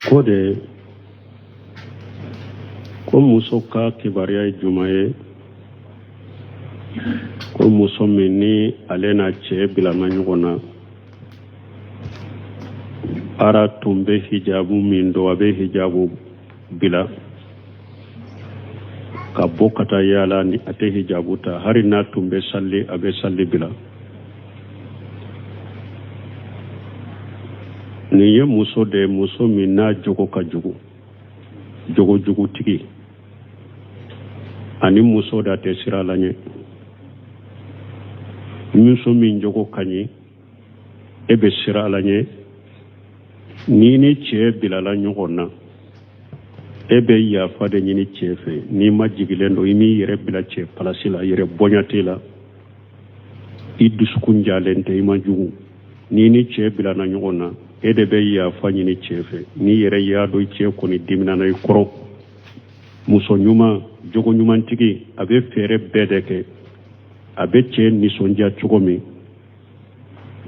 Ko de ko muso ka kibaruya ye jumɛn ye ko muso min ni ale n'a cɛ bilana ɲɔgɔn na ara tun bɛ hijabu min don a bɛ hijabu bila ka bɔ ka taa yaala ni a tɛ hijabu ta hari n'a tun bɛ sali a bɛ sali bila nin ye muso de ye muso min n'a jogo ka jugu jogo jugutigi ani muso da tɛ siran ala ɲɛ muso min jogo ka ɲi e bɛ siran ala ɲɛ n'i ni cɛ bilala ɲɔgɔn na e bɛ yafa de ɲini cɛ fɛ n'i majigilen don i m'i yɛrɛ bila cɛ palasi la yɛrɛ bonya t'i la i dusukun jalen tɛ i man jugu n'i ni cɛ bilana ɲɔgɔn na e de bɛ yafa ɲini cɛ fɛ n'i yɛrɛ y'a dɔn i cɛ kɔni diminana i kɔrɔ muso ɲuman jogo ɲumantigi a bɛ fɛɛrɛ bɛɛ de kɛ a bɛ cɛ nisɔndiya cogo min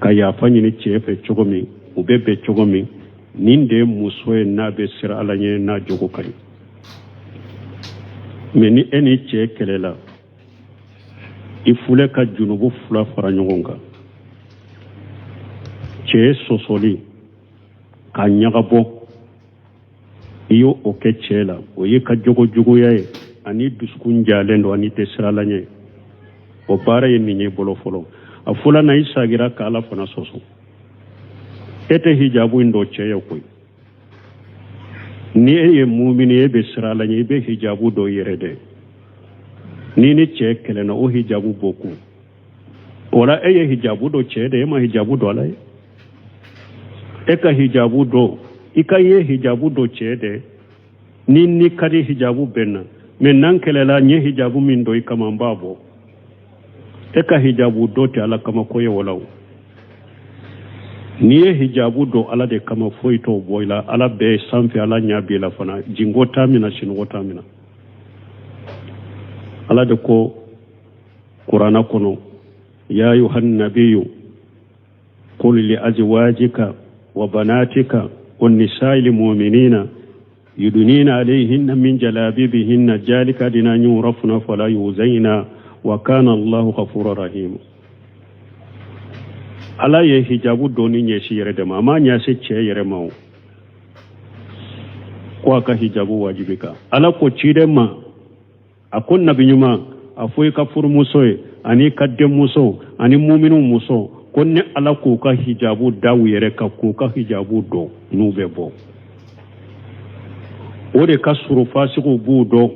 ka yafa ɲini cɛ fɛ cogo min u bɛ bɛn cogo min nin de ye muso ye n'a bɛ siran ala ɲɛ n'a jogo ka ɲi mɛ ni e ni cɛ kɛlɛla i filɛ ka junubu fila fara ɲɔgɔn kan cɛ sɔsɔli k'a ɲagabɔ i y'o o kɛ cɛ la o y'i ka jogo juguya ye ani dusukun jalen don ani tɛ siran ala ɲɛ o baara ye nin ye bolo fɔlɔ a filanan i sagira ka ala fana sɔsɔ e tɛ hijabu in don cɛ ye koyi ni e ye mumini ye e bɛ siran ala ɲɛ i bɛ hijabu don i yɛrɛ dɛ n'i ni cɛ kɛlɛna o hijabu bɔ kun o la e ye hijabu don cɛ de e ma hijabu don ala ye e ka hijabu don i ka ye hijabu don cɛ de ni ni ka di hijabu bɛ na mɛ n'an kɛlɛla n ye hijabu min don i kama n b'a bɔ e ka hijabu don tɛ ala kama ko ye o la o n'i ye hijabu don ala de kama foyi t'o bɔ i la ala bɛ sanfɛ ala ɲɛ b'i la fana jingo t'a mina sinɔgɔ t'a mina ala de ko kurana kɔnɔ ya ayuha nabiyu qul li azwajika wa banatika wa nisai lmuminina yudunina alayhinna min jalabibihinna jalika adna an yurafna fala yuzaina wa kana allahu ghafura rahim ala ye hijabu donni ɲɛsin yɛrɛ de ma a m'a ɲɛsin cɛ yɛrɛ ma o ko a ka hijabu wajibi kan ala ko ciden ma a ko nabi ɲuman a fɔ i ka furumuso ye ani i ka denmuso ani muminiw muso ko ne ala k'u ka hijabu da u yɛrɛ kan k'u ka hijabu don n'u bɛ bɔ o de ka surun fasigiw b'u dɔn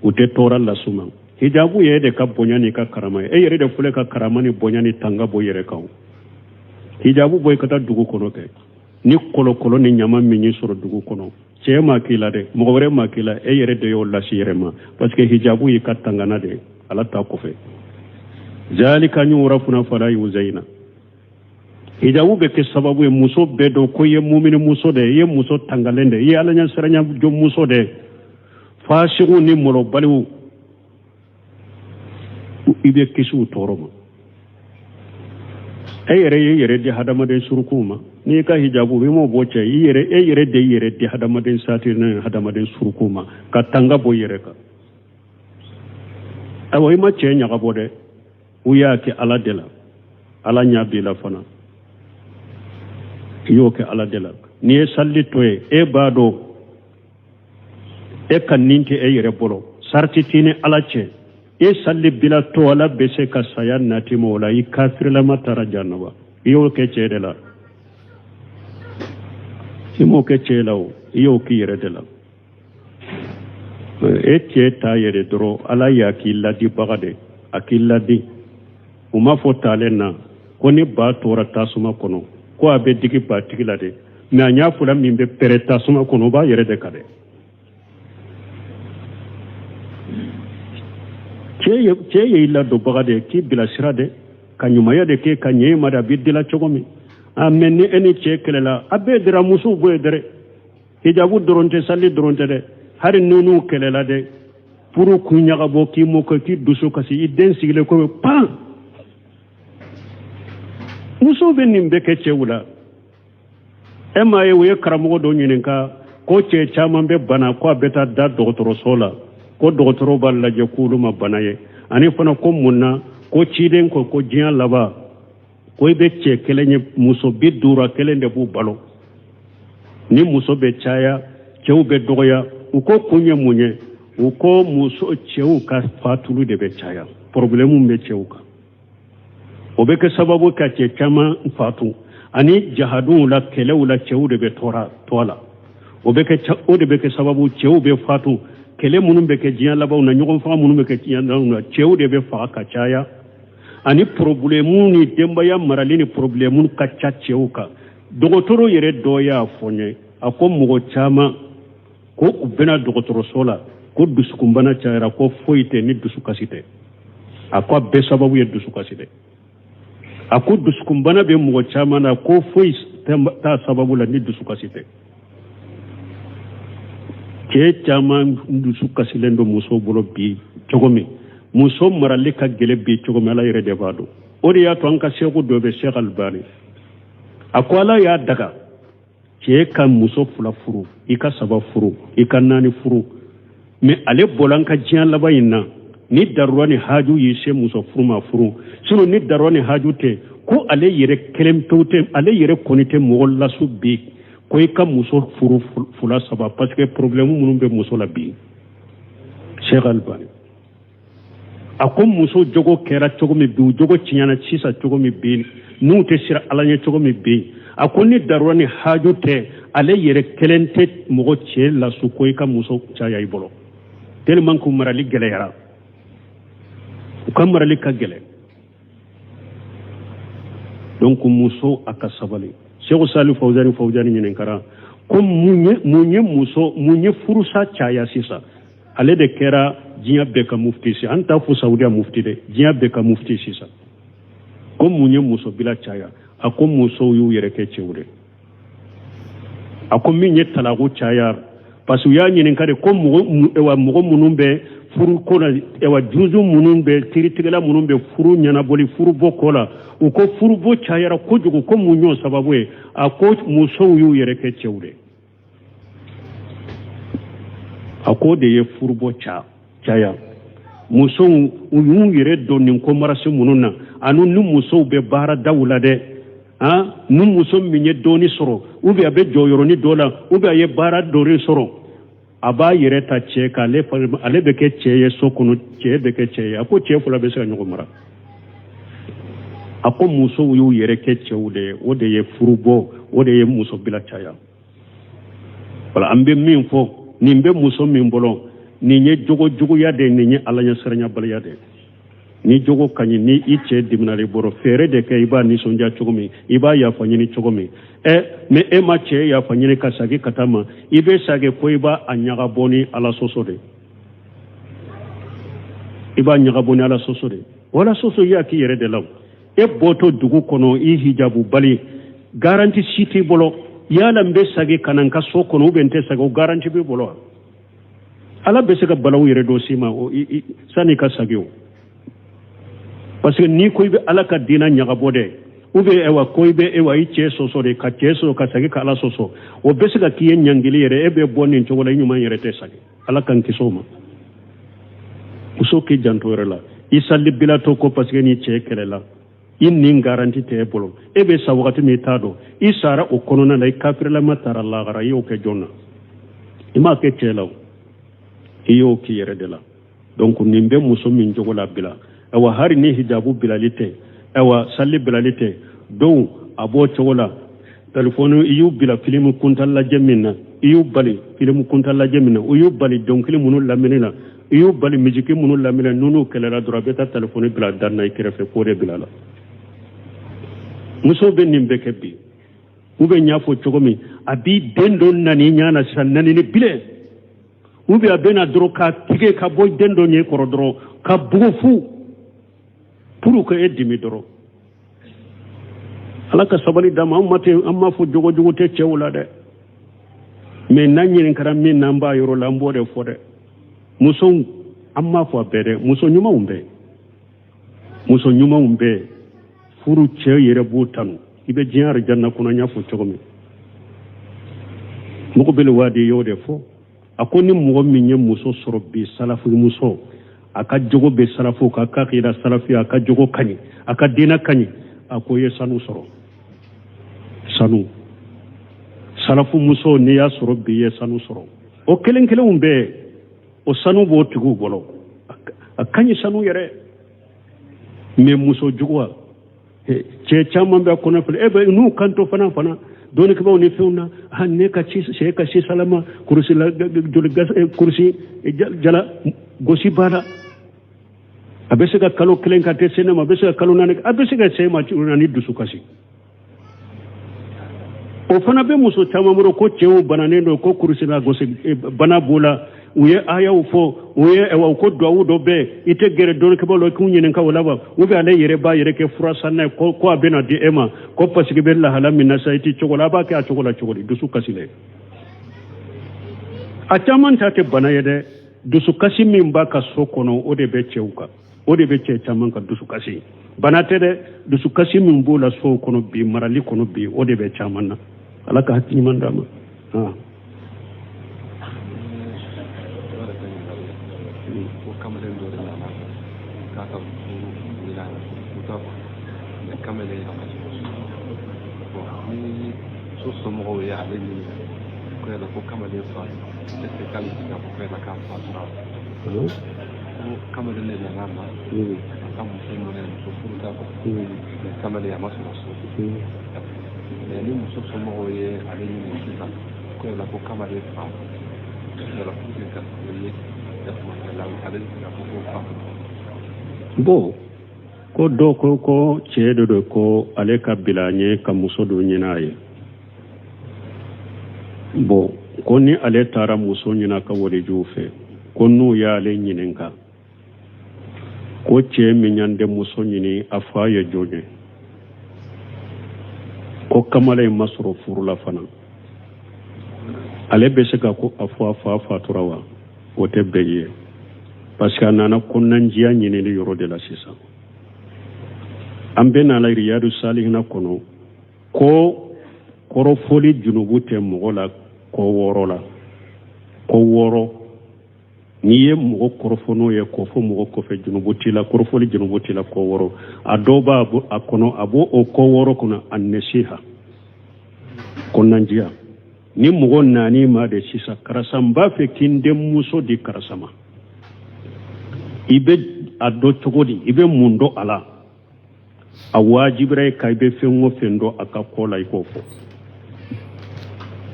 u tɛ tɔɔrɔ las'u ma hijabu ye e de ka bonya n'i ka karama ye e yɛrɛ de filɛ ka karama ni bonya ni tanga bɔ i yɛrɛ kan hijabu bɔ i ka taa dugu kɔnɔ kɛ ni kɔlɔkɔlɔ ni ɲama min y'i sɔrɔ dugu kɔnɔ cɛ m'a k'i la dɛ mɔgɔ wɛrɛ m'a k'i la e yɛrɛ de y'o lasi yɛrɛ ma parce que hijabu y'i ka tangana de ala ta kɔfɛ zalika yurafuna fala yuzayina hijabu bɛ kɛ sababu ye muso bɛɛ dɔn ko i ye mumini muso de ye i ye muso tangalen de ye i ye ala ɲɛsiranya jɔn muso de ye fasigiw ni molobaliw i bɛ kisi u tɔɔrɔ ma e yɛrɛ y'i yɛrɛ di hadamaden surukuw ma n'i ka hijabu i m'o bɔ cɛ i yɛrɛ e yɛrɛ de y'i yɛrɛ di hadamaden satirinen ni hadamaden surukuw ma ka tanga bɔ i yɛrɛ kan ayiwa i ma cɛ ɲagabɔ dɛ u y'a kɛ ala de la ala ɲɛ b'i la fana i y'o kɛ ala de la n'i ye salli to yen e b'a dɔn e ka nin tɛ e yɛrɛ bolo sarati t'i ni ala cɛ e salli bila to ala bɛ se ka saya nati ma o la i kafirilama taara janaba i y'o kɛ cɛ de la i m'o kɛ cɛ la o i y'o k'i yɛrɛ de la e cɛ ta yɛrɛ dɔrɔn ala y'a k'i ladibaga de a k'i ladi u m'a fɔ taalen na ko ni ba tora tasuma kɔnɔ ko a bɛ digi batigi la de mɛ a y'a fɔla min bɛ pɛrɛ tasuma kɔnɔ o b'a yɛrɛ de kan dɛ cɛ ye i ladonbaga de ye k'i bilasira de ka ɲumanya de kɛ ka ɲɛ i ma de a b'i dila cogo min a mɛ ni e ni cɛ kɛlɛla a bɛɛ dira musow bɔ yen dɛrɛ hijabu dɔrɔn tɛ sali dɔrɔn tɛ dɛ hali n'u kɛlɛla dɛ furu kun ɲagabɔ k'i mɔ kɛ k'i dusu kasi i den sigilen ko bɛ pan musow bɛ nin bɛɛ kɛ cɛw la E m'a ye u ye karamɔgɔ dɔ ɲininka ko cɛ caman bɛ bana ko a bɛ taa da dɔgɔtɔrɔso la, ko dɔgɔtɔrɔw b'a lajɛ k'olu ma bana ye, ani fana ko mun na ko ciden ko ko diɲɛ laban ko i bɛ cɛ kelen ye muso 50 kelen de b'u balo. Ni muso bɛ caya, cɛw bɛ dɔgɔya. U ko kun ye mun ye? U ko muso cɛw ka fatulu de bɛ caya, problème bɛ cɛw kan, o bɛ kɛ sababu ka cɛ caman fatu, ani jahadiw la, kɛlɛw la, cɛw de bɛ tɔɔra tɔ la, o bɛ kɛ o de bɛ kɛ sababu cɛw bɛ fatu. Kɛlɛ minnu bɛ kɛ diɲɛ labanw na, ɲɔgɔn faga minnu bɛ kɛ diɲɛ labanw na, cɛw de bɛ faga ka caya, ani problème ni denbaya marali ni problème ka ca cɛw kan. Dɔgɔtɔrɔ yɛrɛ dɔ y'a fɔ n ye, a ko mɔgɔ caman ko u bɛna dɔgɔtɔrɔso la ko dusukunbana cayara, ko foyi tɛ ni dusukasi tɛ. A ko a bɛɛ sababu ye dusukasi dɛ. A ko dusukunbana bɛ mɔgɔ caman na, ko foyi t'a sababu la ni dusukasi tɛ. Cɛ caman dusu kasilen don muso bolo bi cogo min, muso marali ka gɛlɛn bi cogo min, Ala yɛrɛ de b'a dɔn. O de y'a to an ka sɛku dɔ bɛ, Sɛk Albani, a ko Ala y'a daga cɛ ka muso fila furu, i ka saba furu, i ka naani furu, mais ale bɔla an ka diɲɛ laban in na, ni darura ni haju y'i se muso furu ma, furu. Sinon ni darura ni haju tɛ, ko ale yɛrɛ kelen pewu tɛ, ale yɛrɛ kɔni tɛ mɔgɔ lasu bi ko i ka muso furu fila saba, parce que problème minnu bɛ muso la bi. Cheikh Albani a ko muso jogo kɛra cogo min bi, u jogo tiɲɛna sisan cogo min bi, n'u tɛ siran Ala ɲɛ cogo min bi, a ko ni darura ni haju tɛ, ale yɛrɛ kelen tɛ mɔgɔ cɛ lasu ko i ka muso caya i bolo, tellement que marali gɛlɛyara, u ka marali ka gɛlɛn. Donc muso a ka sabali. Seku Sali Fawzani Fawzani ɲininkara ko mun ye muso, mun ye furusa caya sisan? Ale de kɛra diɲɛ bɛɛ ka mufti sisan. An t'a fɔ Saudiya mufti dɛ, diɲɛ bɛɛ ka mufti sisan. Ko mun ye muso bila caya? A ko musow y'u yɛrɛ kɛ cɛw de. A ko min ye talaku caya, parce que u y'a ɲininka de ko mɔgɔ minnu bɛ furu ko la, ewa juzu minnu bɛ, kiiritigɛla minnu bɛ furu ɲɛnabɔli, furubɔ ko la, u ko furubɔ cayara kojugu, ko mun y'o sababu ye? A ko musow y'u yɛrɛ kɛ cɛw de. A ko de ye furubɔ caya. Musow u y'u yɛrɛ don nin ko marasi minnu na, ani ni musow bɛ baaradaw la dɛ, han, ni muso min ye dɔɔni sɔrɔ, ou bien a bɛ jɔyɔrɔni dɔ la, ou bien a ye baara dɔɔni sɔrɔ, a b'a yɛrɛ ta cɛ kan, ale bɛ kɛ cɛ ye so kɔnɔ, cɛ bɛ kɛ cɛ ye. A ko cɛ fila bɛ se ka ɲɔgɔn mara. A ko musow y'u yɛrɛ kɛ cɛw de ye, o de ye furubɔ, o de ye muso bila caya. Wala an bɛ min fɔ, nin bɛ muso min bolo, nin ye jogo juguya de ye, nin ye Ala ɲɛsiranyabaliya de ye. Ni jogo ka ɲi, ni i cɛ dimina i bolo, fɛɛrɛ de kɛ i b'a nisɔndiya cogo min, i b'a yafa ɲini cogo min. Ɛ mais e ma cɛ yafa ɲini ka sagi ka taa ma, i bɛ sagi ko i b'a a ɲagabɔ ni Ala sɔsɔ de, i b'a ɲagabɔ ni Ala sɔsɔ de. Wala sɔsɔ i y'a k'i yɛrɛ de la. E bɔtɔ dugu kɔnɔ, i hijabu bali, garanti si t'i bolo. Yala n bɛ sagi ka na n ka so kɔnɔ ou bien n tɛ sagi, o garanti b'i bolo wa? Ala bɛ se ka balawu yɛrɛ dɔ s'i ma sanni i ka sagi o. Parce que n'i ko i bɛ Ala ka diinɛ ɲagabɔ dɛ, ou bien ewa ko i bɛ ewa i cɛ sɔsɔ de, ka cɛ sɔsɔ ka sagi ka Ala sɔsɔ, o bɛ se ka k'i ye ɲangili yɛrɛ. E bɛ bɔ nin cogo la, i ɲuman yɛrɛ tɛ sagi. Ala k'an kisi o ma. Muso k'i janto yɛrɛ la. I sali bilatɔ ko parce que ni cɛ kɛlɛla, i nin garanti tɛ e bolo. E bɛ sa wagati min i t'a dɔn, i sara o kɔnɔna na, i kafirilama taara lahara, i y'o kɛ jɔn na? I m'a kɛ cɛ la o, i y'o k'i yɛrɛ de la. Donc nin bɛ muso min jogo la bila, ayiwa hali ni hijabu bilali tɛ, ayiwa sali bilali tɛ, dɔw a b'o cogo la. Telefɔni i y'u bila filimu kuntan lajɛ min na, i y'u bali filimu kuntan lajɛ min na, u y'u bali dɔnkili minnu lamɛnni na, i y'u bali misiki minnu lamɛnni na, n'u kɛlɛla dɔrɔn, a bɛ taa telefɔni bila dan na i kɛrɛfɛ, k'o de bila la. Musow bɛ nin bɛɛ kɛ bi. U bɛ ɲ'a fɔ cogo min, a b'i den dɔ nani ɲa na sisan, nanini bilen, ou bien a bɛ na dɔrɔn ka tigɛ ka bɔ den dɔ ɲɛ kɔrɔ dɔrɔn ka bugu fu pour que e dimi dɔrɔn. Ala ka sabali d'a ma. An ma tɛ, an m'a fɔ jogo jugu tɛ cɛw la dɛ, mais n'an ɲininkara min na, an b'a yɔrɔ la, an b'o de fɔ dɛ. Musow, an m'a fɔ a bɛɛ dɛ, muso ɲumanw bɛɛ, muso ɲumanw bɛɛ furu cɛ yɛrɛ b'u tanu. I bɛ diɲɛ alijanna kɔnɔ, n y'a fɔ cogo min. Mukubili Wadi y'o de fɔ. A ko ni mɔgɔ min ye muso sɔrɔ bi, salafu muso, a ka jogo bɛ salafu kan, a ka akida salafi, a ka jogo ka ɲi, a ka diinɛ ka ɲi, a ko i ye sanu sɔrɔ. Sanu, salafu muso, n'i y'a sɔrɔ bi, i ye sanu sɔrɔ. O kelen kelenw bɛɛ, o sanu b'o tigiw bolo, a ka ɲi sanu yɛrɛ. Mais muso juguya, cɛ caman bɛ kɔnɔ filɛ e bɛ n'u kanto fana fana dɔnnikɛbaaw ni fɛnw na, ha, ne ka ci cɛ ka si salama kurusi la joli kurusi jala gosi b'a la. A bɛ se ka kalo kelen ka tɛ se ne ma, a bɛ se ka kalo 4, a bɛ se ka se ma ni dusukasi. O fana bɛ muso caman bolo ko cɛw bananen don, ko kurusi la gosi bana b'u la. U ye ayaw fɔ, u ye ɛwa ko duwawu dɔ bɛ, i tɛ gɛrɛ dɔnnikɛbaaw la k'u ɲininka o la wa? Ou bien ale yɛrɛ b'a yɛrɛ kɛ furasanna ye ko a bɛna di e ma, ko parce que bɛ lahala min na sa, i tɛ cogo la, a b'a kɛ a cogo la cogo di? Dusu kasilen, a caman ta tɛ bana ye dɛ. Dusukasi min b'a ka so kɔnɔ, o de bɛ cɛw kan, o de bɛ cɛ caman ka dusukasi. Bana tɛ dɛ, dusukasi min b'o la sow kɔnɔ bi, marali kɔnɔ bi, o de bɛ caman na. Ala ka hakili ɲuman d'a ma. Ko kamalen dɔ de nana k'a ka furu ɲini a la, futa quoi, mais kamalen a ma sɔrɔ so. Bon, ni so somɔgɔw ye ale ɲininka ko yala ko kamalen fa, est ce que k'ale bɛ se k'a fɔ ko yala k'a fatura? Ko kamalen de nana a ma a ka muso minɛ, muso furuta quoi, mais kamalen a ma sɔrɔ so. Mais ni muso somɔgɔw ye ale ɲininka sisan ko yala ko kamalen fa, yala pour que ka o ye ale bɛ se k'a fɔ ko fa? Bon, ko dɔw ko ko cɛ de don, ko ale ka bila ɲɛ ka muso dɔ ɲini a ye. Bon, ko ni ale taara muso ɲini a ka walijuw fɛ, ko n'u y'ale ɲininka ko cɛ min y'an denmuso ɲini, a fa ye jɔn ye, ko kamalen in ma sɔrɔ furu la fana, ale bɛ se ka ko a fɔ a fa fatura wa? O tɛ bɛn ye, parce que a nana kɔnɔnandiya ɲinili yɔrɔ de la. Sisan an bɛ nana Riyadu Salihina kɔnɔ ko kɔrɔfɔli junubu tɛ mɔgɔ la ko 6 la. Ko 6, n'i ye mɔgɔ kɔrɔfɔ n'o ye k'o fɔ mɔgɔ kɔfɛ, junubu t'i la, kɔrɔfɔli junubu t'i la ko 6. A dɔw b'a a kɔnɔ, a b'o o ko 6 kɔnɔ, a nasiha, kɔnɔnandiya. Ni mɔgɔ naani ma de sisan, karisa, n b'a fɛ k'i n denmuso di karisa ma, i bɛ a dɔn cogo di? I bɛ mun dɔn a la? A wajibira i kan, i bɛ fɛn o fɛn dɔn a ka ko la, i k'o fɔ.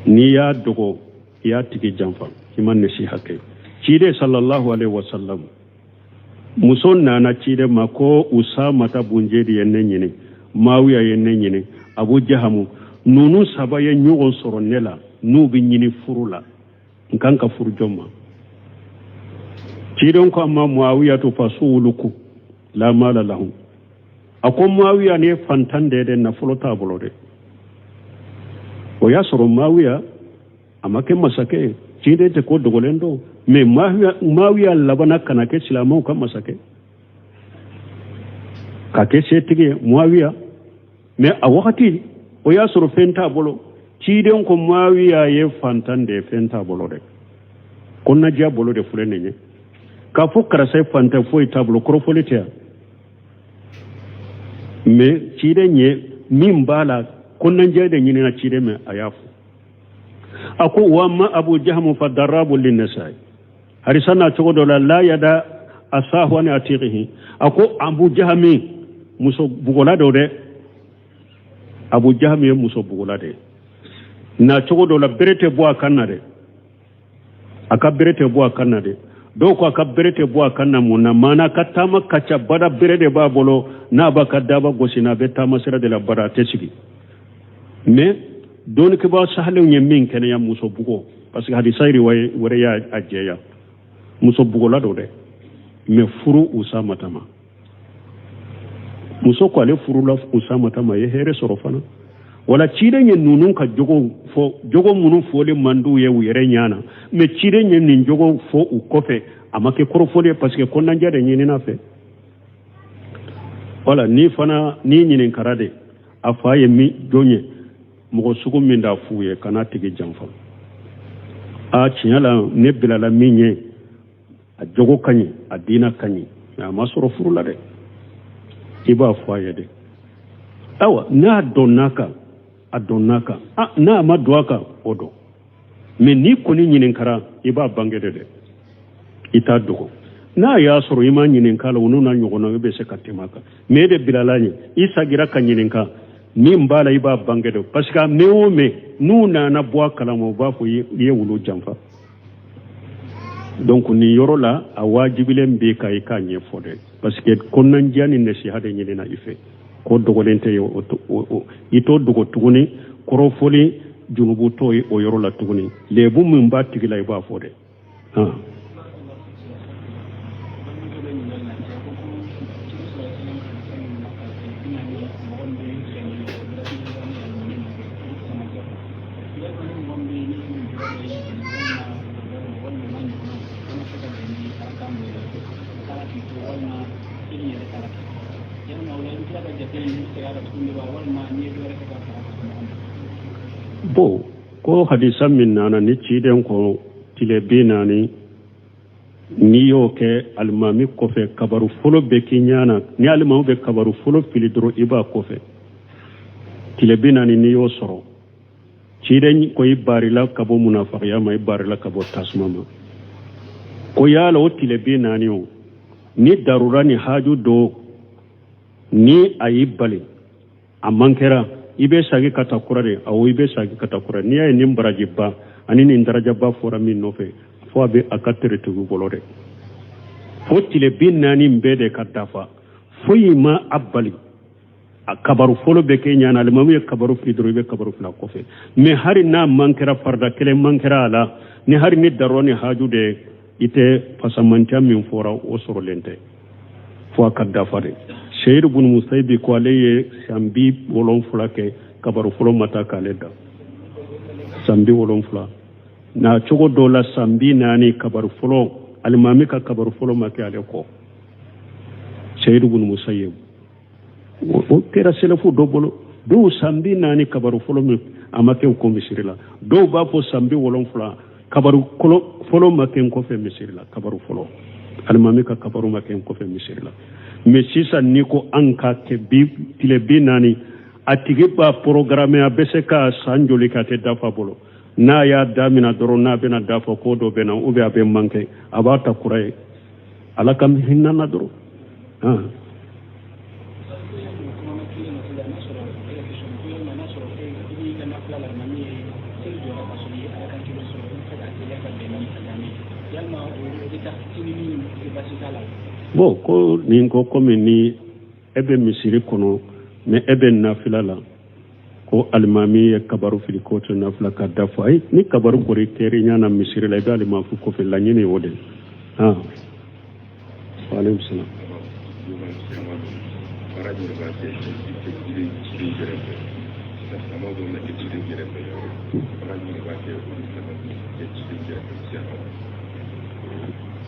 N'i y'a dogo, i y'a tigi janfa, i ma nasiha kɛ. Ciden sallallahu alaihi wasallam, muso nana ciden ma ko Usamata bun Jedi ye ne ɲini, Mawiya ye ne ɲini, Abu Jahamu, ninnu saba ye ɲɔgɔn sɔrɔ ne la, n'u bɛ ɲini furu la, n kan ka furu jɔn ma? Ciden ko a ma, Muawiya to fa suwuluku la mala lahu. A ko Muawiya ni ye fantan de ye dɛ, nafolo t'a bolo dɛ. O y'a sɔrɔ Muawiya a ma kɛ masakɛ ye, ciden tɛ ko dogolen don, mais Muawiya labanna ka na kɛ silamɛw ka masakɛ, ka kɛ setigi ye Muawiya. Mais a wagati o y'a sɔrɔ fɛn t'a bolo. Ciden ko Muawiya ye fantan de ye, fɛn t'a bolo dɛ. Kɔnɔnajɛya bolo de filɛ nin ye. K'a fɔ karisa ye fantan, foyi t'a bolo, kɔrɔfɔli tɛ yan. Mais ciden ye min b'a la, kɔnɔnajɛya de ɲinina ciden, mais a y'a fɔ. A ko wa ma Abu Jahamu fa darabu linnasai, hadisa na cogo dɔ la, la yada asahu ani atiqihi. A ko Abu Jahami muso bugola dɔ dɛ, Abu Jahami ye muso bugola de ye. Na cogo dɔ la, bere tɛ bɔ a kan na dɛ, a ka bere tɛ bɔ a kan na dɛ. Dɔw ko a ka bere tɛ bɔ a kan na mun na? Maana ka taama ka ca, bada bere de b'a bolo, n'a b'a ka daba gosi, n'a bɛ taama sira de la, bada a tɛ sigi. Mais dɔnnikɛbaa sahalenw ye min kɛnɛya, muso bugɔ, parce que hadisa riwaye wɛrɛ y'a a jɛya, muso bugɔla don dɛ, mais furu Usamata ma. Muso ko ale furula Usamata ma, a ye hɛrɛ sɔrɔ fana. Wala ciden ye ninnu ka jogo fɔ, jogo minnu fɔli man d'u ye u yɛrɛ ɲɛ na, mais ciden ye nin jogo fɔ u kɔfɛ, a ma kɛ kɔrɔfɔli ye, parce que kɔnɔnajɛ de ɲinina fɛ. Wala ni fana n'i ɲininkara de, a fa ye min jɔn ye, mɔgɔ sugu min d'a f'u ye, kana tigi janfa. A tiɲɛ la, ne bilala min ye, a jogo ka ɲi, a diina ka ɲi, mais a ma sɔrɔ furu la dɛ. I b'a fɔ a ye de. Awa, n'a dɔnn'a kan, a dɔnn'a kan. A n'a ma don a kan, o dɔn. Mais n'i kɔni ɲininkara, i b'a bange de dɛ, i t'a dogo. N'a y'a sɔrɔ i ma ɲininka la, olu n'a ɲɔgɔnna, i bɛ se ka tɛmɛ a kan. Mais e de bilala ɲɛ, i sagira ka ɲininka min b'a la, i b'a bange de, parce que a mɛn o mɛn, n'u nana bɔ a kalama, u b'a fɔ i ye wulu janfa. Donc nin yɔrɔ la, a wajibilen bɛ ka i k'a ɲɛfɔ dɛ, parce que kɔnɔnajɛya ni nasiha de ɲinina i fɛ. Ko dogolen tɛ, i t'o dogo tuguni. Kɔrɔfɔli junubu t'o ye o yɔrɔ la tuguni. Lebu min b'a tigi la, i b'a fɔ dɛ. Bon, ko hadisa min nana ni ciden ko tile 40, n'i y'o kɛ alimami kɔfɛ, kabaru fɔlɔ bɛ k'i ɲɛ na. Ni alimami bɛ kabaru fɔlɔ fili dɔrɔn, i b'a kɔfɛ. Tile 40, n'i y'o sɔrɔ, ciden ko i barila ka bɔ munafagiya ma, i barila ka bɔ tasuma ma. Ko yala o tile 40 o, ni darura ni haju dɔ ni a y'i bali, a man kɛra, i bɛ sagi ka taa kura de? Awɔ, i bɛ sagi ka taa kura. N'i y'a ye nin barajiba ani nin darajaba fɔra min nɔfɛ, fo a bɛ a ka teretigi bolo dɛ, fo tile 40 bɛɛ de ka dafa, foyi ma a bali. A kabaru fɔlɔ bɛ kɛ ɲana, alimamu ye kabaru fili dɔrɔn, i bɛ kabaru fila kɔfɛ. Mais hari n'a man kɛra, farida kelen man kɛra a la, ni hari ni darura ni haju de, i tɛ fasamantiya min fɔra, o sɔrɔlen tɛ, fo a ka dafa de. Seyidu bunu Musayibi ko ale ye san 70 kɛ, kabaru fɔlɔ ma taa k'ale da. San 70 na cogo dɔ la, san 40, kabaru fɔlɔ, alimami ka kabaru fɔlɔ ma kɛ ale kɔ. Seyidu bunu Musayib, o kɛra sɛlɛfu dɔ bolo. Dɔw san 40, kabaru fɔlɔ min a ma kɛ ko misiri la. Dɔw b'a fɔ san 70, kabaru fɔlɔ ma kɛ n kɔfɛ misiri la. Kabaru fɔlɔ, alimami ka kabaru ma kɛ n kɔfɛ misiri la. Mais sisan n'i ko an ka kɛ bi tile 40, a tigi b'a programme, a bɛ se ka san joli kɛ, a tɛ dafa bolo. N'a y'a damina dɔrɔn, n'a bɛna dafa, ko dɔ bɛ na ou bien a bɛ manqué, a b'a ta kura ye. Ala ka hinɛ na dɔrɔn. Bon, ko nin ko komi ni e bɛ misiri kɔnɔ, mais e bɛ nafila la, ko alimami ye kabaru fili ko to nafila ka dafa. Ayi, ni kabaru kɔri kɛr'i ɲɛ na misiri la, i bɛ alimami kɔfɛ, laɲini o de. Waaleykum salam.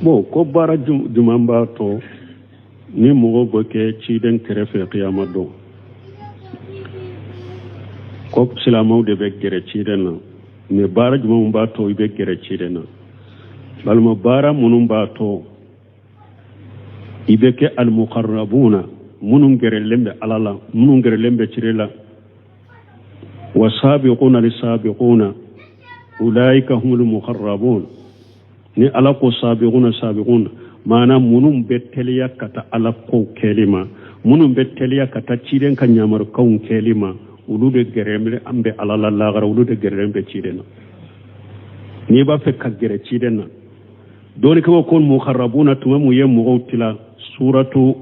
Bon, ko baara jumɛn b'a to ni mɔgɔ bɛ kɛ ciden kɛrɛfɛ kiyama don? Ko silamɛw de bɛ gɛrɛ ciden na, mais baara jumɛn b'a to i bɛ gɛrɛ ciden na? Balima, baara minnu b'a to i bɛ kɛ alimukarabuna, minnu gɛrɛlen bɛ Ala la, minnu gɛrɛlen bɛ cire la, wa sabiquna li sabiquna ulaika humul mukarrabun. Ni Ala ko sabiquna sabiquna, maana minnu bɛ teliya ka taa Ala kow kɛli ma, minnu bɛ teliya ka taa ciden ka ɲamarukanw kɛli ma, olu de gɛrɛlen an bɛ Ala la lagara, olu de gɛrɛlen bɛ ciden na. N'i b'a fɛ ka gɛrɛ ciden na, dɔɔnikɛbaw ko mukarrabuna tuma mun ye mɔgɔw tila suratu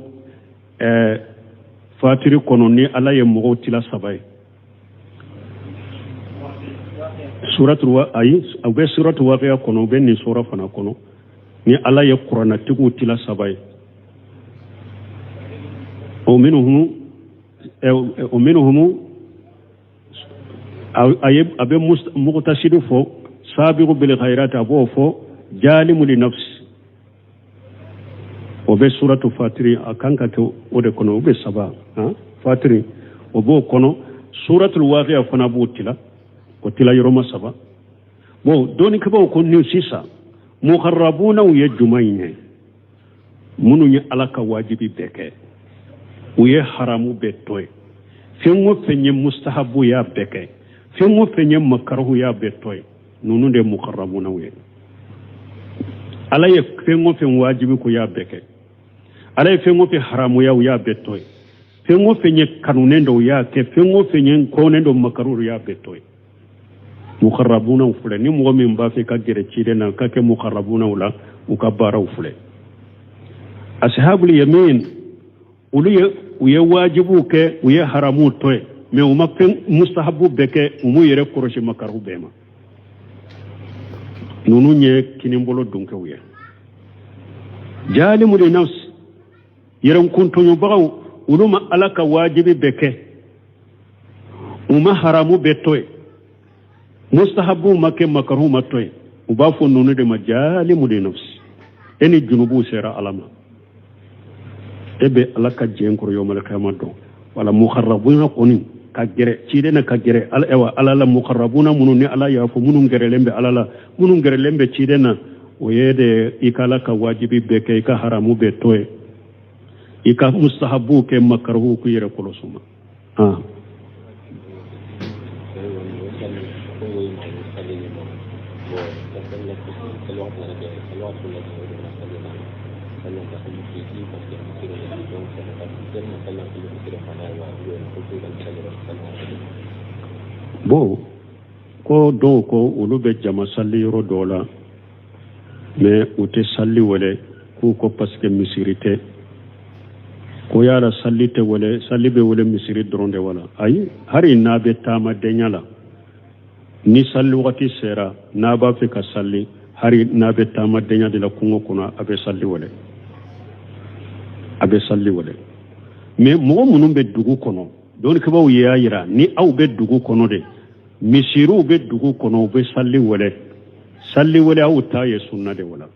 Fatiri kɔnɔ, ni Ala ye mɔgɔw tila saba ye. Suratu, ayi, u bɛ suratu Waqiya kɔnɔ, u bɛ nin sura fana kɔnɔ, ni Ala ye kuranatigiw tila saba ye. O minnu a ye a bɛ mugutasidu fɔ, sabiqu bil khairat, a b'o fɔ, jalimu li nafsi, o bɛ suratu Fatiri, a kan ka kɛ o de kɔnɔ, o bɛ saba Fatiri, o b'o kɔnɔ. Suratul Waqiya fana b'o tila, o tila yɔrɔma saba. Bon, dɔnnikɛbaaw ko ni sisan mukarabunaw ye jumɛn ye? Minnu ye Ala ka wajibi bɛɛ kɛ, u ye haramu bɛɛ to yen, fɛn o fɛn ye mustahabu y'a bɛɛ kɛ, fɛn o fɛn ye makarahu y'a bɛɛ to yen, ninnu de ye mukarabunaw ye. Ala ye fɛn o fɛn wajibi ko y'a bɛɛ kɛ, Ala ye fɛn o fɛn haramuya u y'a bɛɛ to yen, fɛn o fɛn ye kanunen don u y'a kɛ, fɛn o fɛn ye kɔnnen don makaru u y'a bɛɛ to yen. Mukarabunaw filɛ. Ni mɔgɔ min b'a fɛ ka gɛrɛ ciden na, ka kɛ mukarabunaw la, u ka baaraw filɛ. Asihabul yamin, olu ye u ye wajibuw kɛ, u ye haramuw to yen, mais u ma fɛn mustahabu bɛɛ kɛ, u m'u yɛrɛ kɔrɔsi makaru bɛɛ ma. Ninnu ye kinibolo donkɛw ye. Jalimu li nafsi, yɛrɛkuntɔɲɔbagaw, olu ma Ala ka wajibi bɛɛ kɛ, u ma haramu bɛɛ to yen, mustahabuw ma kɛ, makaruhu ma to yen. U b'a fɔ ninnu de ma jalimu li nafsi. E ni junubuw sera Ala ma, e bɛ Ala ka jɛn kɔrɔ yawmal kiyama dɔn. Wala mukarabuna kɔni ka gɛrɛ ciden na, ka gɛrɛ ala, ayiwa, Ala la, mukarabuna minnu ni Ala y'a fɔ, minnu gɛrɛlen bɛ Ala la, minnu gɛrɛlen bɛ ciden na, o ye de i ka Ala ka wajibi bɛɛ kɛ, i ka haramu bɛɛ to yen, i ka mustahabuw kɛ, makaruhu k'u yɛrɛ kɔlɔsi ma. Ah. Bon, ko dɔw ko olu bɛ jama sali yɔrɔ dɔw la, mais u tɛ sali wele, k'u ko parce que misiri tɛ, ko yala sali tɛ wele, sali bɛ wele misiri dɔrɔn de wala? Ayi, hari n'a bɛ taamadenya la, ni sali wagati sera, n'a b'a fɛ ka sali, hari n'a bɛ taamadenya de la kungo kɔnɔ, a bɛ sali wele, a bɛ sali wele. Mais mɔgɔ minnu bɛ dugu kɔnɔ, dɔnnikɛbaaw y'a yira, ni aw bɛ dugu kɔnɔ de, misiriw bɛ dugu kɔnɔ, u bɛ sali wele, sali wele aw ta ye sunna de wala.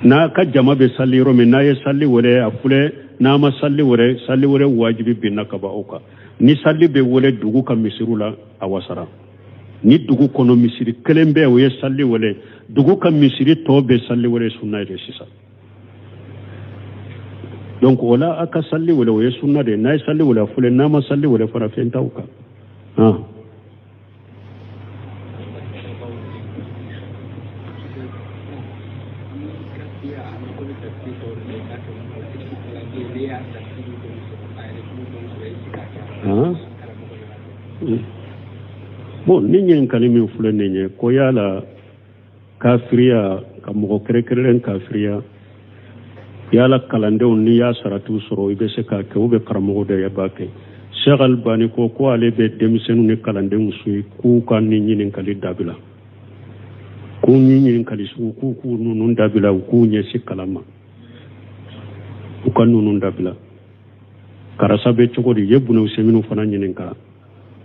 N'a ka jama bɛ sali yɔrɔ min, n'a ye sali wele a filɛ, n'a ma sali wele, sali wele wajibi binna ka bɔ aw kan. Ni sali bɛ wele dugu ka misiriw la, a wasara. Ni dugu kɔnɔ misiri kelen bɛ, o ye sali wele, dugu ka misiri tɔ bɛ sali wele sunna de sisan. Donc o la, a ka sali wele, o ye sunna de ye. N'a ye sali wele a filɛ, n'a ma sali wele fana, fɛn t'aw kan. Ah. Ah. Bon, ni ɲininkali min filɛ nin ye, ko yala kafiriya ka mɔgɔ kɛrɛnkɛrɛnlen kafiriya, yala kalandenw n'i y'a saratiw sɔrɔ, i bɛ se k'a kɛ, u bɛ karamɔgɔ de b'a kɛ? Sheikh Albani ko ko ale bɛ denmisɛnninw ni kalandenw suyi k'u ka ni ɲininkali dabila, k'u ni ɲininkali sugu k'u k'u ninnu dabila, u k'u ɲɛsin kalan ma, u ka ninnu dabila. Karisa bɛ cogo di? Ye Bunu Useminu fana ɲininka.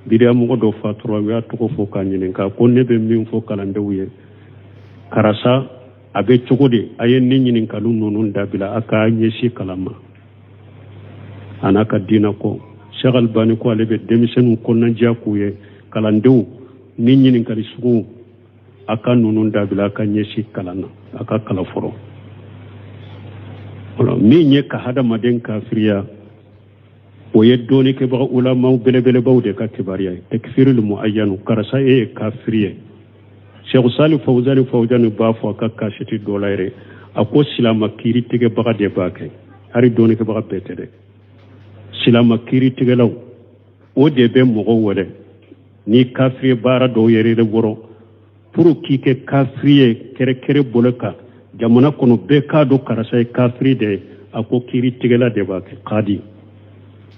Bidiya mɔgɔ dɔ fatura, u y'a tɔgɔ fɔ k'a ɲininka, ko ne bɛ min fɔ kalandenw ye, karisa a bɛ cogo di? A ye ni ɲininkaliw ninnu dabila, a k'a ɲɛsin kalan ma a n'a ka diinɛ ko. Sheikh Albani ko ale bɛ denmisɛnninw kɔnɔnajɛya k'u ye, kalandenw ni ɲininkali sugu, a ka ninnu dabila, a ka ɲɛsin kalan na, a ka kalan fɔlɔ. Min ye ka hadamaden kafiriya, o ye dɔnnikɛbaga ulamaw belebelebaw de ka kibaruya ye, tekfiril muayyanu, karisa e ye kafiri ye. Sheikh Salih Fawzani Fawzani b'a fɔ a ka kasɛti dɔ la yɛrɛ, a ko silama kiiritigɛbaga de b'a kɛ, hali dɔnnikɛbaga bɛɛ tɛ dɛ. Silama kiiritigɛlaw, o de bɛ mɔgɔw wele ni kafiri baara dɔw yɛrɛ de bɔrɔ pour k'i kɛ kafiri ye kɛrɛkɛrɛ bolo kan jamana kɔnɔ, bɛɛ k'a dɔn karisa ye kafiri de ye. A ko kiiritigɛla de b'a kɛ, kadi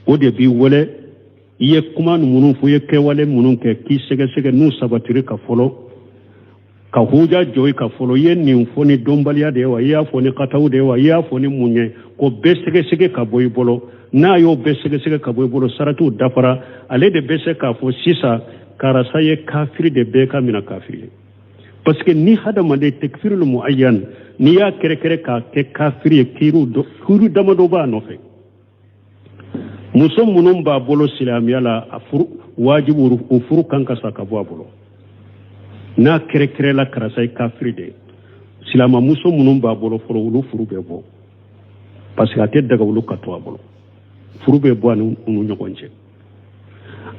o de b'i wele, i ye kuma minnu fɔ, i ye kɛwale minnu kɛ, k'i sɛgɛsɛgɛ n'u sabatiri ka fɔlɔ, ka huja jɔ i ka fɔlɔ, i ye nin fɔ ni dɔnbaliya de ye wa, i y'a fɔ ni kataw de ye wa, i y'a fɔ ni mun ye, k'o bɛɛ sɛgɛsɛgɛ ka bɔ i bolo. N'a y'o bɛɛ sɛgɛsɛgɛ ka bɔ i bolo, saratiw dafara, ale de bɛ se k'a fɔ sisan karisa ye kafiri de, bɛɛ ka minɛ kafiri ye. Parce que ni hadamaden tekfirul muayyan, n'i y'a kɛrɛkɛrɛ k'a kɛ kafiri ye, kiiri damadɔ b'a nɔfɛ. Muso minnu b'a bolo silamɛya la, a furu wajibu, o furu kan ka sa ka bɔ a bolo. N'a kɛrɛkɛrɛla karisa ye kafiri de ye, silamamuso minnu b'a bolo fɔlɔ, olu furu bɛ bɔ, parce que a tɛ daga olu ka to a bolo. Furu bɛ bɔ a ni u ni ɲɔgɔn cɛ.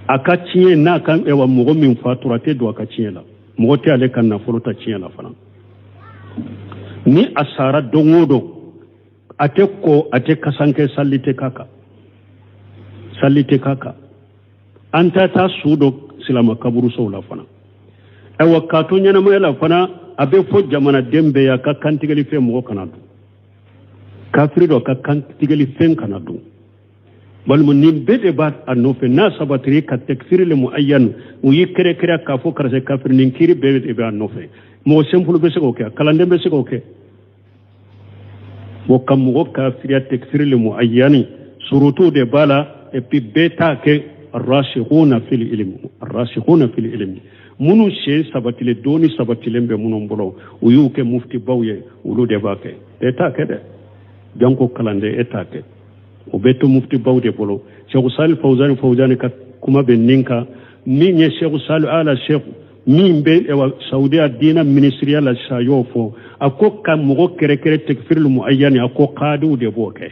A ka tiɲɛ n'a ka ɛwa mɔgɔ min fatura, a tɛ don a ka tiɲɛ la, mɔgɔ tɛ ale ka nafolo ta tiɲɛ la fana. Ni a sara don o don, a tɛ ko, a tɛ kasankɛ, sali tɛ k'a kan, sali tɛ k'a kan. An tɛ taa su don silama kaburusow la fana. Ayiwa, k'a to ɲɛnamaya la fana, a bɛ fɔ jamanaden bɛɛ ye, a ka kantigɛli fɛn mɔgɔ kana dun, kafiri dɔ ka kantigɛli fɛn kana dun. Walima nin bɛɛ de b'a a nɔfɛ. N'a sabatira ka tɛkifiri le muayyan, u y'i kɛrɛkɛrɛ k'a fɔ karisa kafiri, nin kiri bɛɛ de b'a nɔfɛ. Mɔgɔ simple bɛ se k'o kɛ, kalanden bɛ se k'o kɛ. Bon, ka mɔgɔ kafiriya tɛkifiri le muayyani, surutu de b'a la. Et puis bɛɛ t'a kɛ. Arrasikhuna fil ilmi, arrasikhuna fil ilmi, minnu sen sabatilen, dɔnni sabatilen bɛ minnu bolo, u y'u kɛ muftibaw ye, olu de b'a kɛ. Bɛɛ t'a kɛ dɛ, janko kalanden, e t'a kɛ. O bɛ to muftibaw de bolo. Sɛku Sali Fawzani Fawzani ka kuma bɛ nin kan. Min ye Sɛku Sali ala Sɛku min bɛ Saudiya diina minisiriya la sisan, y'o fɔ. A ko ka mɔgɔ kɛrɛkɛrɛ tɛkifiril muayyani, a ko kaadiw de b'o kɛ.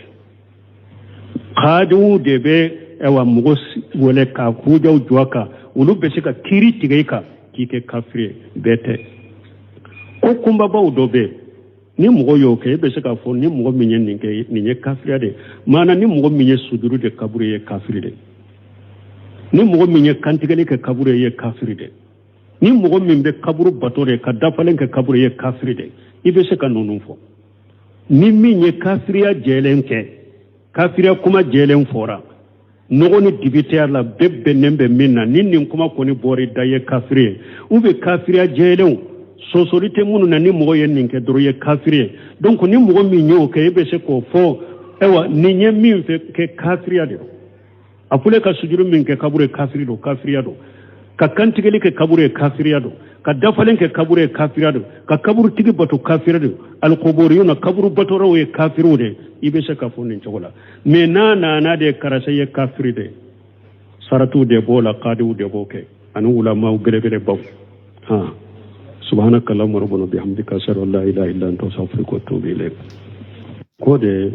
Kaadiw de bɛ ɛwa mɔgɔ wele ka hujaw jɔ a kan, olu bɛ se ka kiiri tigɛ i kan k'i kɛ kafiri ye. Bɛɛ tɛ. Ko kunbabaw dɔ bɛ yen, ni mɔgɔ y'o kɛ, e bɛ se k'a fɔ ni mɔgɔ min ye nin kɛ, nin ye kafiriya de. Maana ni mɔgɔ min ye sujuru de kaburu ye, kafiri de. Ni mɔgɔ min ye kantigɛli kɛ kaburu ye, kafiri de. Ni mɔgɔ min bɛ kaburu bato de, ka dafalen kɛ kaburu ye, kafiri de. I bɛ se ka ninnu fɔ. Ni min ye kafiriya jɛlen kɛ, kafiriya kuma jɛlen fɔra, nɔgɔ ni dibi tɛ a la, bɛɛ bɛnnen bɛ min na, ni nin kuma kɔni bɔra i da, ye kafiri ye. U bɛ kafiriya jɛlenw sɔsɔli tɛ minnu na, ni mɔgɔ ye nin kɛ dɔrɔn, ye kafiri ye. Donc ni mɔgɔ min y'o kɛ, e bɛ se k'o fɔ: ayiwa, nin ye min fɛ kɛ, kafiriya de don. A fɔlen ka sujuru min kɛ kaburu ye, kafiri don, kafiriya don. Ka kantigɛli kɛ kaburu ye, kafiriya don. Ka dafalen kɛ kaburu ye, kafiriya don. Ka kaburutigi bato, kafiriya don. Alikuburiyuna, kaburu batolaw ye kafiriw de. I bɛ se ka fɔ nin cogo la. Mais n'a nana de karisa ye kafiri de, saratiw de b'o la, kadiw de b'o kɛ, ani wulamaw belebelebaw. Han, subhanaka allahumma rabbana bihamdika, ashhadu an la ilaha illa anta, astaghfiruka wa atubu ilayk. Ko de.